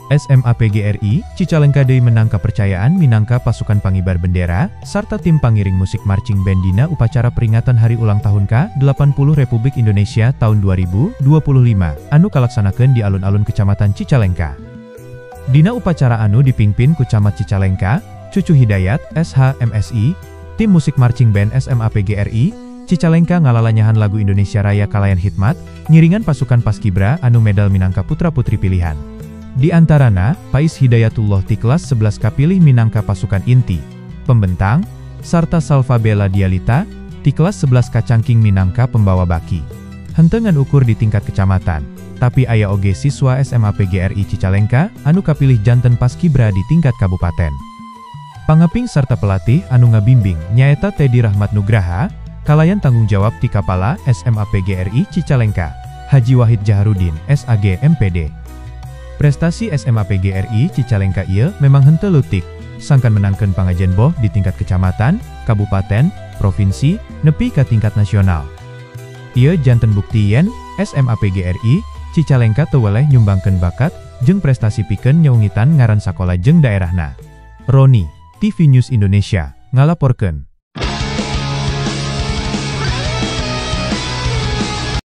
SMA PGRI Cicalengka deui menang kepercayaan minangka pasukan pangibar bendera sarta tim pangiring musik marching band dina upacara peringatan Hari Ulang Tahun ke-80 Republik Indonesia tahun 2025 anu kalaksanakeun di alun-alun Kecamatan Cicalengka. Dina upacara anu dipimpin ku Camat Cicalengka, Cucu Hidayat, SH MSI, tim musik marching band SMA PGRI Cicalengka ngalalanyahan lagu Indonesia Raya kalayan hikmat, ngiringan pasukan Paskibra anu medal minangka putra-putri pilihan. Di antarana, Pais Hidayatullah ti kelas 11 kapilih minangka pasukan inti, pembentang, sarta Salva Bella Dialita, ti kelas 11 kacangking minangka pembawa baki. Henteu ngan ukur di tingkat kecamatan, tapi aya oge siswa SMA PGRI Cicalengka anu kapilih janten Paskibra di tingkat kabupaten. Pangaping sarta pelatih anu ngabimbing nyaeta Teddy Rahmat Nugraha, kalayan tanggung jawab ti Kapala SMA PGRI Cicalengka, Haji Wahid Jaharudin, SAG MPD. Prestasi SMA PGRI Cicalengka ieu memang henteu leutik, sangkan menangkeun pangajen boh di tingkat kecamatan, kabupaten, provinsi, nepi ka tingkat nasional. Ieu janten bukti yen SMA PGRI Cicalengka teu weleh nyumbangkeun bakat jeung prestasi pikeun nyeungitan ngaran sakola jeung daerahna. Roni, TV News Indonesia, ngalaporkeun.